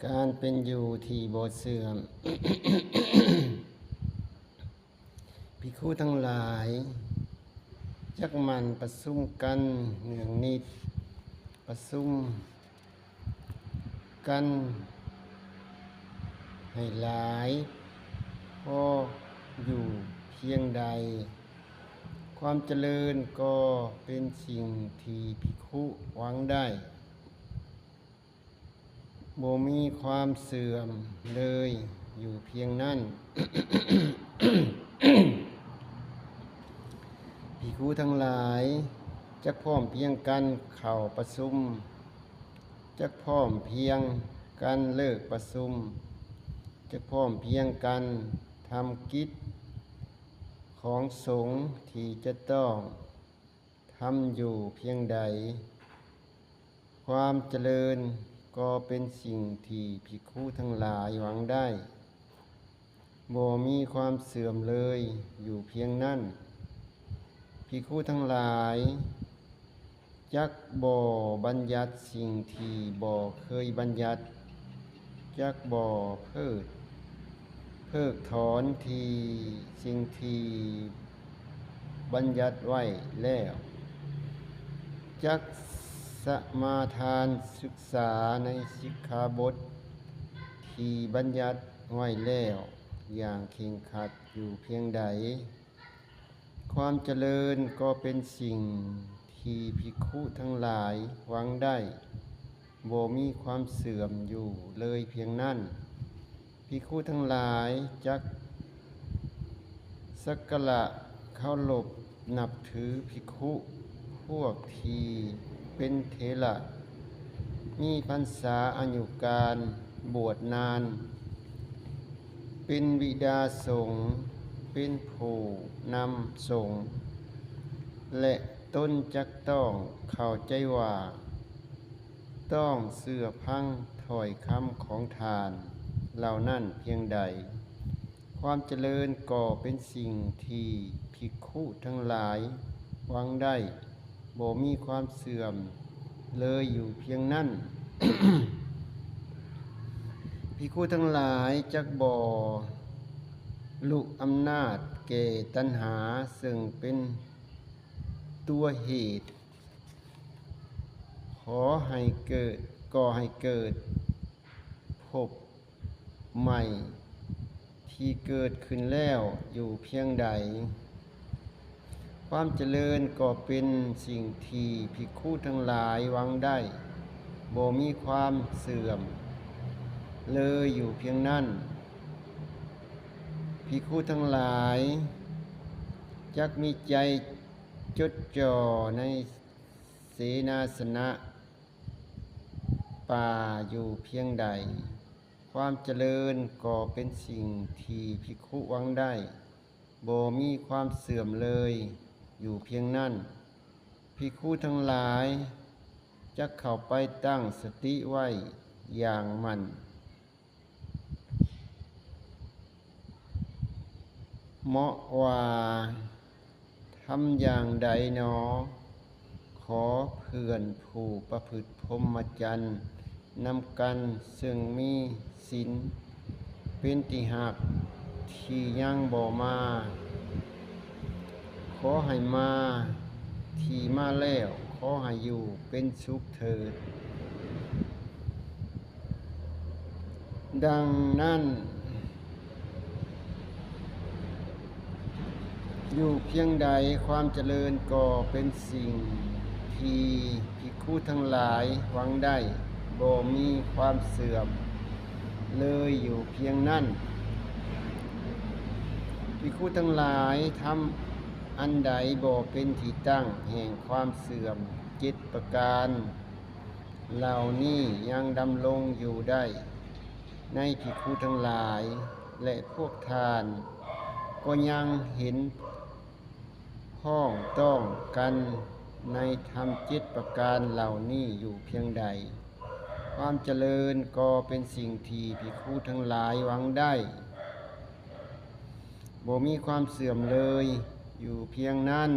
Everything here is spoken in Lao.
ການເປັນຢູ່ທີ່ບໍ່ເສື່ອມ. ພິກຂຸທັງຫຼາຍ, ຈັກໝັ່ນປະຊຸມກັນເນືອງນິດ, ປະຊຸມກັນໃຫ້ຫຼາຍພໍຢູ່ພຽງໃດ, ຄວາມຈະເລີນກໍເປັນສິ່ງທີ່ພິກຂຸຫວັງໄດ້. ບໍ່ມີຄວາມເສື່ອມເລີຍຢູ່ພຽງນັ້ນ. ພິກຂຸທັງຫຼາຍ, ຈັກພ້ອມພຽງກັນເຂົ້າປະຊຸມ, ຈັກພ້ອມພຽງກັນເລີກປະຊຸມ, ຈັກພ້ອມພຽງກັນທຳກິດຂອງສົງທີ່ຈະຕ້ອງ ທຳຢູ່ພຽງໃດ, ຄວາມຈະເລີນກໍເປັນສິ່ງທີ່ພິກຂຸທັງຫຼາຍຫວັງໄດ້, ບໍ່ມີຄວາມເສື່ອມເລີຍຢູ່ພຽງນັ້ນ. ພິກຂຸທັງຫຼາຍ, ຈັກບໍ່ບັນຍັດສິ່ງທີ່ບໍ່ເຄີຍບັນຍັດ, ຈັກບໍ່ເພີກ ເພິກຖອນທີ່ ສິ່ງທີ່ບັນຍັດໄວ້ແລ້ວ, ຈັກສະມາທານສຶກສາໃນສິກຂາບົດທີ່ບັນຍັດໄວ້ແລ້ວຢ່າງເຄັ່ງຄັດຢູ່ພຽງໃດ. ຄວາມຈະເລີນກໍເປັນສິ່ງທີ່ພິກຂຸທັງຫຼາຍຫວັງໄດ້, ບໍ່ມີຄວາມເສື່ອມຢູ່ເລີຍພຽງນັ້ນ. ພິກຂຸທັງຫຼາຍ, ຈັກສັກກາລະເຄົາລົບນັບຖືພິກຂຸພວກທີ່ເປັນເຖລະ ມີພັນສາອາຍຸການບວດນານ, ເປັນບິດາສົງ, ເປັນຜູ້ນຳສົງ ແລະ ຕົນຈັກຕ້ອງເຂົ້າໃຈວ່າ ຕ້ອງເຊື່ອຟັງຖ້ອຍຄຳຂອງທ່ານເຫຼົ່ານັ້ນພຽງໃດ. ຄວາມຈະເລີນກໍເປັນສິ່ງທີ່ພິກຂຸທັງຫຼາຍຫວັງໄດ້, ບໍ່ມີຄວາມເສື່ອມເລີຍຢູ່ພຽງນັ້ນ. ພິກຂຸທັງຫຼາຍ, ຈັກບໍ່ລຸອຳນາດແກ່ຕັນຫາ, ເຊິ່ງເປັນຕົວເຫດ ຂໍໃຫ້ເກີດ, ກໍ່ໃຫ້ເກີດພົບໃໝ່ທີ່ເກີດຂຶ້ນແລ້ວຢູ່ພຽງໃດ. ຄວາມຈະເລີນກໍເປັນສິ່ງທີ່ພິກຂຸທັງຫຼາຍຫວັງໄດ້, ບໍ່ມີຄວາມເສື່ອມເລີຍຢູ່ພຽງນັ້ນ. ພິກຂຸທັງຫຼາຍ, ຈັກມີໃຈຈົດຈ່ອໃນ ເສນາສະນະປ່າຢູ່ພຽງໃດ, ຄວາມຈະເລີນກໍເປັນສິ່ງທີ່ພິກຂຸຫວັງໄດ້, ບໍ່ມີຄວາມເສື່ອມເລີຍຢູ່ພຽງນັ້ນ. ພິກຂຸທັງຫຼາຍ, ຈັກເຂົ້າໄປຕັ້ງສະຕິໄວ້ຢ່າງໝັ້ນ ເໝາະວ່າ ທຳຢ່າງໃດໜໍ? ຂໍເພື່ອນຜູ້ປະພຶດພົມມະຈັນນຳກັນ ເຊິ່ງມີສິນເປັນທີ່ຮັກທີ່ຍັງບໍ່ມາ, ຂໍໃຫ້ມາ, ທີ່ມາແລ້ວ ຂໍໃຫ້ຢູ່ເປັນສຸກເຖີດ. ດັ່ງນັ້ນ, ຢູ່ພຽງໃດຄວາມຈະເລີນກໍເປັນສິ່ງທີ່ພິກຂຸທັງຫຼາຍຫວັງໄດ້, ບໍ່ມີຄວາມເສື່ອມເລີຍຢູ່ພຽງນັ້ນ. ພິກຂຸທັງຫຼາຍ, ທຳອັນໃດບໍ່ເປັນທີ່ຕັ້ງແຫ່ງຄວາມເສື່ອມເຈັດປະການ ເຫຼົ່ານີ້ຍັງດຳລົງຢູ່ໄດ້ໃນພິກຂຸທັງຫຼາຍ, ແລະ ພວກທ່ານກໍຍັງເຫັນພ້ອງຕ້ອງກັນໃນທຳເຈັດປະການເຫຼົ່ານີ້ຢູ່ພຽງໃດ, ຄວາມຈະເລີນກໍເປັນສິ່ງທີ່ພິກຂຸທັງຫຼາຍຫວັງໄດ້. ບໍ່ມີຄວາມເສື່ອມເລີຍຢູ່ພຽງນັ້ນ.